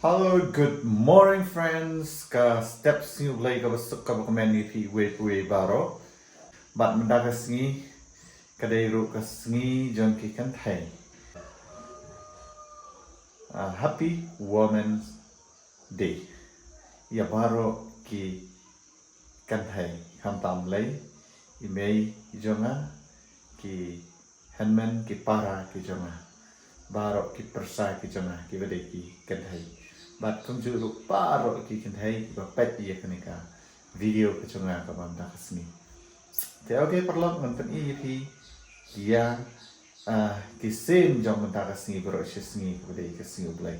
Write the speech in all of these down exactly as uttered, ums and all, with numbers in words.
Hello, good morning, friends. Ka step sngi U Blei kaba suk kaba kmen ïa phi uwei pa uwei baroh. Bad mynta ka sngi ka dei ruh ka sngi jong ki kynthei. Ah, Happy Women's Day ïa baroh ki kynthei, khamtam lei i mei jong nga, ki hynmen, ki para ki jong nga, baroh ki pyrsa ki jong nga kiba dei ki kynthei. Bad kumjuh ruh baroh ki kynthei kiba peit ïa kane ka video ka jong nga kaba mynta ka sngi. Te okay paralok, ngan pyni ïa phi ïa, ah, ki sien jong mynta ka sngi baroh shi sngi kaba dei ka sngi U Blei.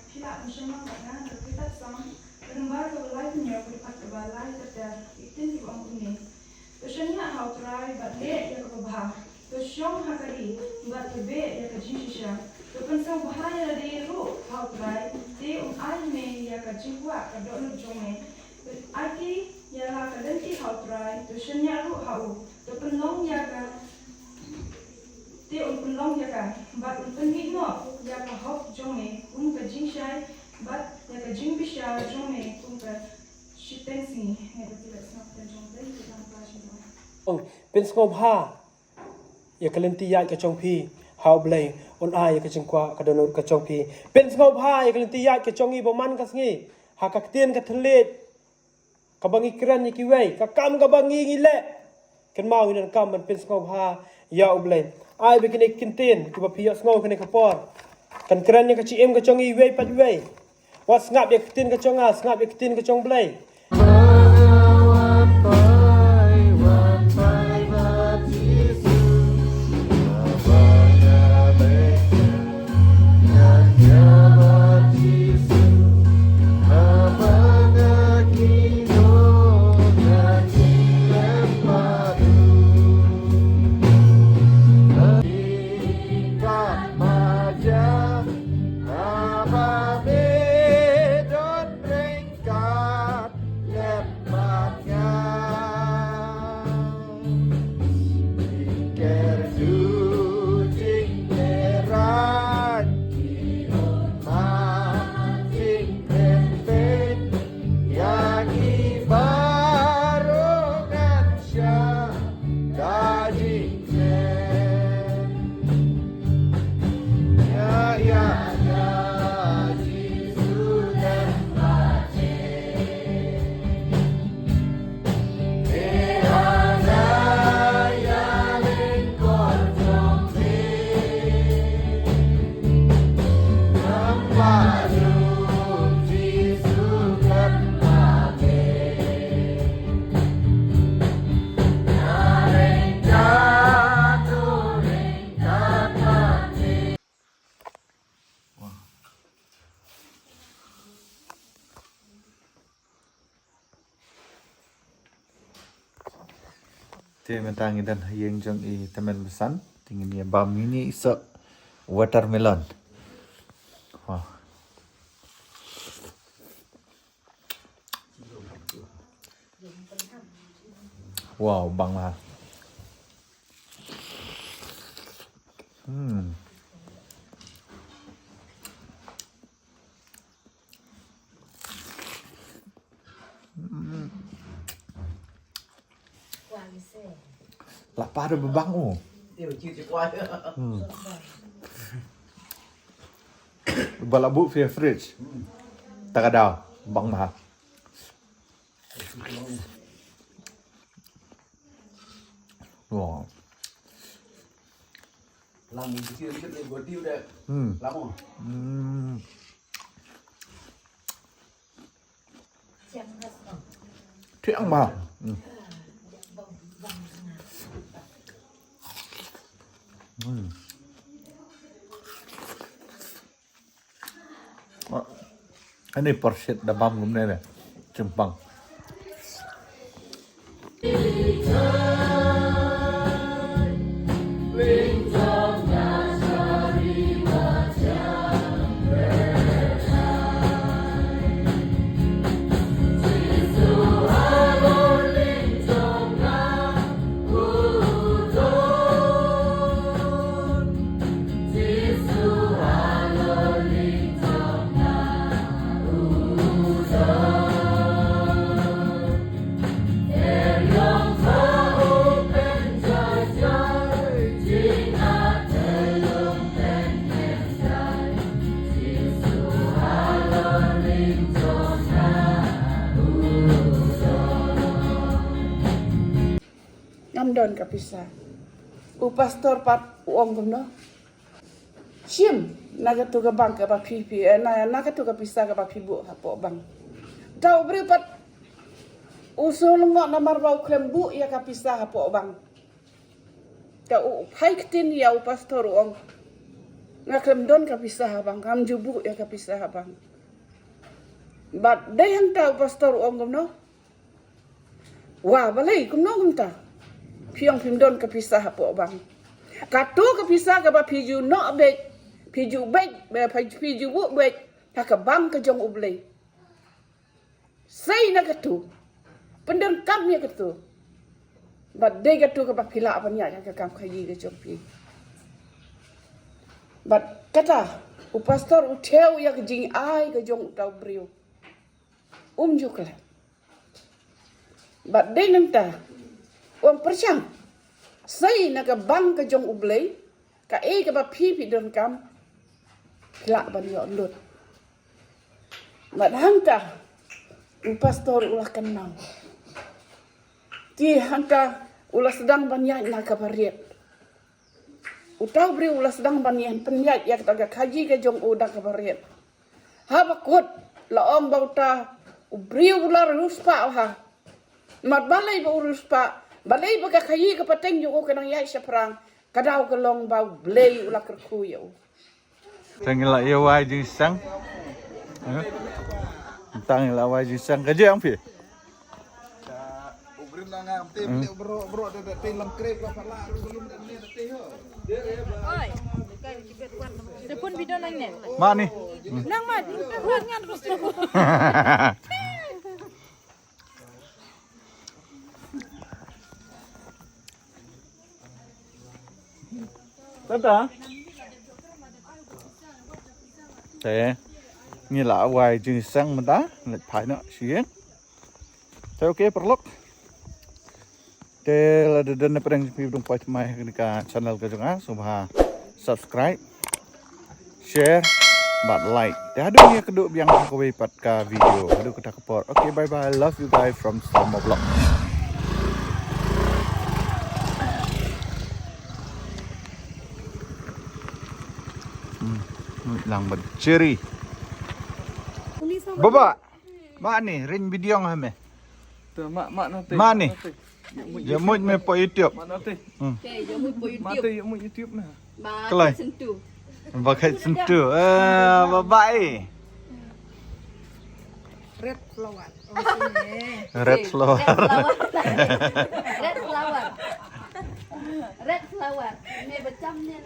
Phi lah ban shong lang bad nga na ka kitab Salm, ka lynnong kaba laiphew hynñiew, ka dkhot kaba lai ter ter, eighteen, kaba ong kumne: To shaniah ha U Trai bad leh ïa kaba bha. To shong ha ka ri bad to beh ïa ka jingshisha. To pynsngewbha ïa lade ruh ha U Trai, te un ai ha me ïa ka jingkwah ka dohnud jong me. To aiti ïa la ka lynti ha U Trai, to shaniah ruh ha u. To pynlong ïa ka Te un pynlong ïa ka, bad un pynmih noh ïa ka hok jong me kum ka jingshai, bad ïa ka jingbishar jong me kum ka shiteng sngi. Ngi da phi la sngap ka jong Blei, ka jong ka jong. Ong, pynsngewbha ïa ka lynti ïaid ka jong phi ha U Blei, un ai ïa ka jingkwah ka dohnud ka jong phi. Pynsngewbha ïa ka lynti ïaid ka jong ngi ba man ka sngi ha ka ktien ka thylliej kaba ngi kren ïa kiwei, ka kam kaba ngi ngi leh. Kynmaw ngi donkam ban pynsngewbha ïa U Blei. Ai ba kine ki ktien kiba phi ïohsngew kane ka por kan kren ïa ka jingim ka jong ngi iwei pa iwei. Wat sngap ïa ka ktien ka jong nga, sngap ïa ka ktien ka jong U Blei. Te mynta ngi don ha ïing jong i tymmen basan. Te ngin ïa bam ïa ine i soh watermelon. Wow. Wow, bang bha. Hmm. Hmm. La pa da ba bang u. Hmm. Ba la buh phi ha fridge. Ta ka daw bang bha. Wow. Hmm. Hmm. Thiang bha. Hmm. Hmm. Ani por shit da bam kumne ne. Chempang. Ngam don ka pisa. U pastor pat u ong kumno? Shim na katu ka bank kaba phi phi, eh, na, na katu ka pisa kaba phi buh hapoh bank. Te u briew pat u sngewlyngngoh namar ba u khlem buh ïa ka pisa hapoh bank. Te u phai ktien ïa u pastor u ong, nga khlem don ka pisa ha bank, ngam ju buh ïa ka pisa ha bank. Bad dei hangta u pastor u ong kumno? Wa, balei kumno kumta? Phi ong phim don ka pisa hapoh bank. Katu ka pisa kaba phi ju noh beit, phi ju beit, phi ju buh beit ha ka bank ka jong U Blei. Sei na katu. Pyndonkam ïa katu. Bad dei katu kaba phi lah ban ïaid ha ka kam khaïi ka jong phi. Bad kata u pastor u thew ïa ka jingai ka jong uta u briew. Um ju klet. Bad dei nangta u ong pyrshang, sei na ka bank ka jong U Blei, kaei kaba phi phi donkam, phi lah ban ïoh lut. Bad hangta u pastor u la kynmaw. Te hangta u la sdang ban ïaid na kaba riat. Uta u briew u la sdang ban ïaid, pynïaid ïa kata ka khaïi ka jong u da kaba riat. Haba kut la ong ba uta u briew u la riewspah bha. Namar balei ba u riewspah? Balei ba ka khaïi ka pateng jong u ka nang ïaid shaphrang? Ka daw ka long ba U Blei u la kyrkhu ïa u. Tang ïa la ïa wai jingsang. Huh? Tang ïa la wai jingsang ka jong phi. Mani. Nang mat, nang mat ngan terus terus. Tata. Te ngi la wai jingsang mynta, leit phai noh sha ïing. Te okay paralok. Te lada don na pdeng jong phi ba dang poi thymmai ha kane ka channel ka jong nga, sngewbha subscribe, share bad like. Te haduh ngi ïakynduh biang ha kawei pat ka video. Haduh kata ka por. Okay, bye bye. Love you guys from Salma Vlog. Hmm, lang bad cherry. Baba. Mani, ring video nga me. Te ma, ma nate. Mani. Ïa mut me po YouTube. Ma nate. Hmm. Te ïa mut po YouTube. Ma te ïa mut YouTube me. Ba Kalai. Sentu. Ba kai sentu. Eh, bye bye. Red flower. Oh, sini. Red flower. Red flower. Red flower. Red flower. Me ba cham ne.